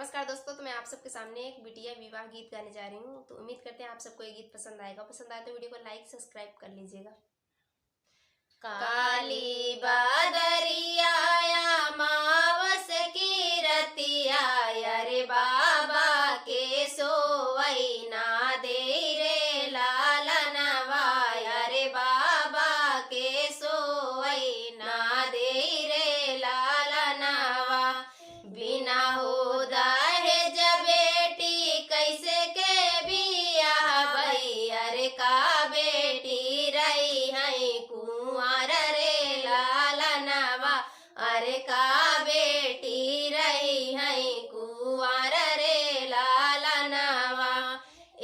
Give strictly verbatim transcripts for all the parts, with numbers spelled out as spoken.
नमस्कार दोस्तों, तो मैं आप सबके सामने एक बिटिया विवाह गीत गाने जा रही हूँ। तो उम्मीद करते हैं आप सबको ये गीत पसंद आएगा। पसंद आए तो वीडियो को like, subscribe कर लीजिएगा। काली बदरिया अमावस की रतिया, अरे बाबा के सोवई ना देई रे लालनवा, अरे बाबा के सोवई ना देई रे लालनवा। बिना हो दहेज बेटी कैसे के बियाह भई, अरे का बेटी रही है कुंवर रे लालनवा, अरे का बेटी रही है कुंवर रे लालनवा।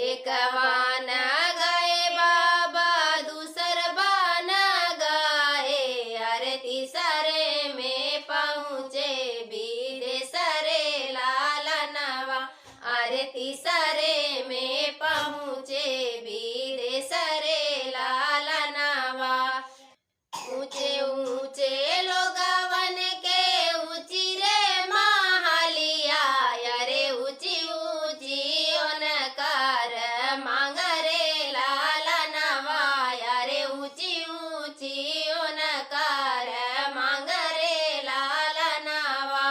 एक बन गए बाबा, दूसर बन गए, अरे तीसरे में पहुँचे विदेश रे लालनवा, अरे तीसरे में पहुँचे विदेश रे लालनवा। ऊंचे ऊंचे लोगवन के ऊंची रे महलिया, अरे ऊंची ऊंची उनकर मांग रे लालनवा, अरे ऊंची ऊंची उनकर मांग रे लालनवा।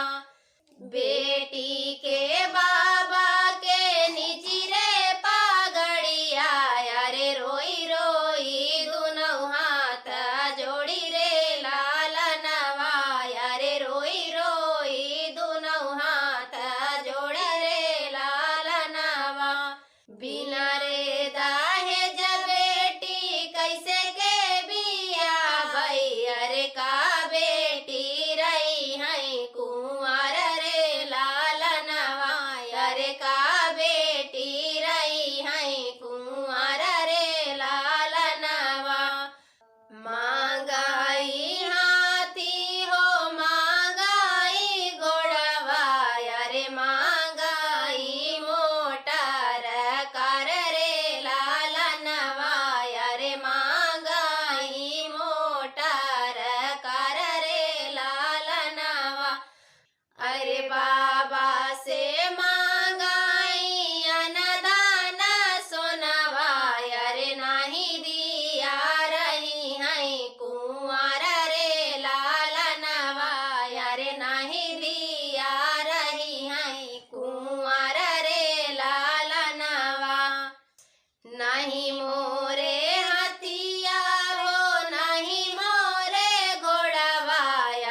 बेटी के बाबा के नीची रे पगड़िया, अरे रोई रोई दुनौ हाथ जोड़ी रे लालनवा, अरे रोई रोई दुनौ हाथ जोड़ी रे लालनवा। बिना रे दहेज बेटी कैसे के बियाह भई, अरे का बेटी रही है कुंवर रे लालनवा, अरे का बेटी रही है कुंवर रे लालनवा। मांगई हाथी हो मांगई घोड़वा, अरे मांगई मोटर कार रे लालनवा, अरे मांगई मोटर कार रे लालनवा। अरे बाबा से मांगाई अनदान सोनवा, अरे नाही दिया रही है कुंवर रे लालनवा, अरे नाही दिया रही है कुंवर रे लालनवा। नाही मोरे हथिया हो, नाही मोरे घोड़वा,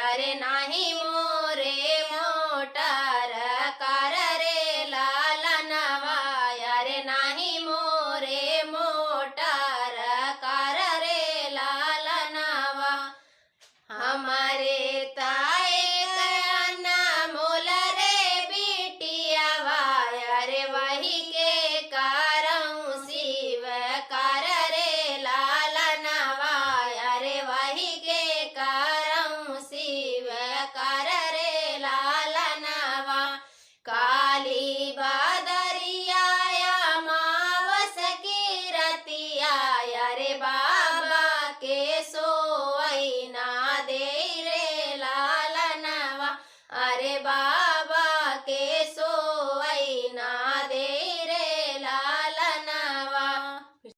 अरे नाही मोरे मोटर कार रे लालनवा, अरे नाही मोरे मोटर कार रे लालनवा। हमरे ताए अनमोल रे बिटियावा, अरे वही के करौं स्वीकार रे लालनवा, अरे वही के करौं स्वीकार रे लालनवा। काली बदरिया अमावस की रतिया, अरे बाबा के सो